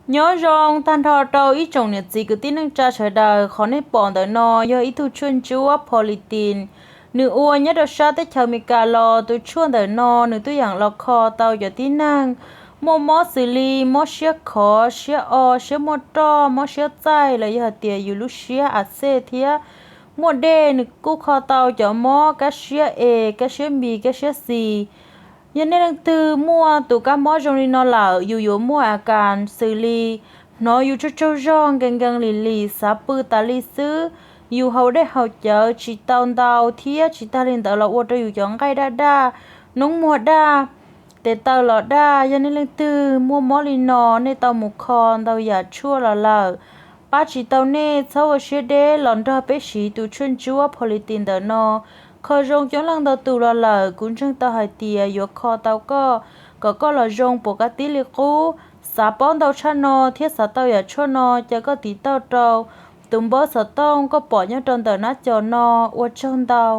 Nyob zoo tag nrho rau ib tsoom niam txiv kwv tij neej tsa sawv daws. Qhov nej pom ntawm no yog ib tug tshuaj ntsuab politin, nws ua nyob rau sab teb chaws Amelikas los. Tus tshuaj ntawm no nws tuaj yeem los kho tau cov tib neeg muaj mob xws li mob siab khov, siab o, siab muaj roj, mob siab txaij, los yog hais tias yus lub siab a xej thiab muaj dej. Nws kuj kho tau cov mob kab siab es, kab siab npis, kab siab xis. Yog nej leej twg muaj tus kab mob zoo li no lawm, yus yuav muaj a kas xws li hnov yus tsaug tsaug zog, nkees nkees lim lim, xav pw tas li xwb, yus haus dej haus cawv tsis tau ntau, thiab tsis tag li ntawd los ua rau yus cov nqaij daj daj, noob muag daj, tes taw los daj. Yog nej leej twg muaj mob li no, nej tau mus kho ntau yam tshuaj los lawm, pab tsis tau nej, txhob ua siab deb los nrog peb siv tus tshuaj ntsuab politin ntawm no. Kho zoo coob leej ntau tus los lawm, kuv ntseeg tau hais tias yuav kho tau koj kom koj los zoo puas kab tib li qub. Xav paub ntau tshaj no thiab xav tau yam tshuaj no, cia koj tiv tauj rau tus npawb xov tooj koj pom nyob rau ntawm nab cov no. Ua tsaug ntau.